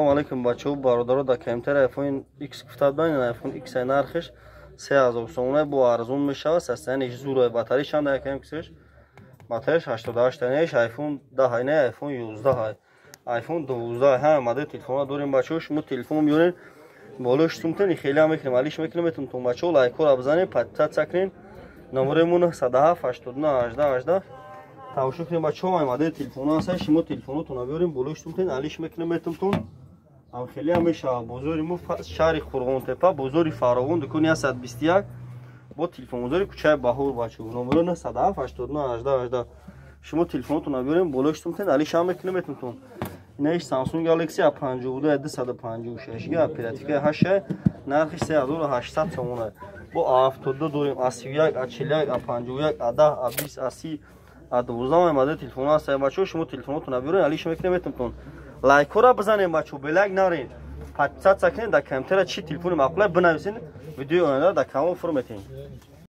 Алейкум, бачаҳо, бародаро. Дар комментария iPhone X гуфта буданд. iPhone X нархиш 3000 сомона, бо арзон мешавад. Состояние зура. Батарея чанд якам кисиш? Батареяш 88 танеш. iPhone 10 не, iPhone 11, iPhone 12, ҳама модел телефона дорем, бачаҳо. Шумо телефон биёрен, болош сумтен, хеле ҳам мекунем, алиш мекунем, метунтон. Бачаҳо, лайкҳоро бизанед, подписаться кунед. Номерои 907 89 18 18 тамошо кунед, бачаҳо. Ҳама модели телефона ҳастанд. Шумо телефонотонро биёрен, болош сумтен, алиш мекунем, метунтон. Ҳам хеле ҳам мешавад. Бозори мо шаҳри Қурғонтепа, бозори Фаровон, дукони 121, бо телефонбозори кӯчаи Баҳор. Бачаҳо, номеро 907 89 18 18. Шумо телефонотонро биёрен, болош сумтен, алиш ҳам мекунем, метунтон. Инаиш Samsung Galaxy A52, 256 га, оперативка 8, нархиш 3800 сомона. Бо A72 дорем, A31, A41, A51, A10, A20, A30, A12, модели телефон ҳаст. Бачаҳо, шумо телефонотонро биёрен, алиш мекунем, метунтон. Лайкҳоро бизанем, бачаҳо, бе лайк нарен. Подписаться кунед, дар комментария чӣ телефони маъқула бинависен, видеои оянда дар канал фур метиҳем.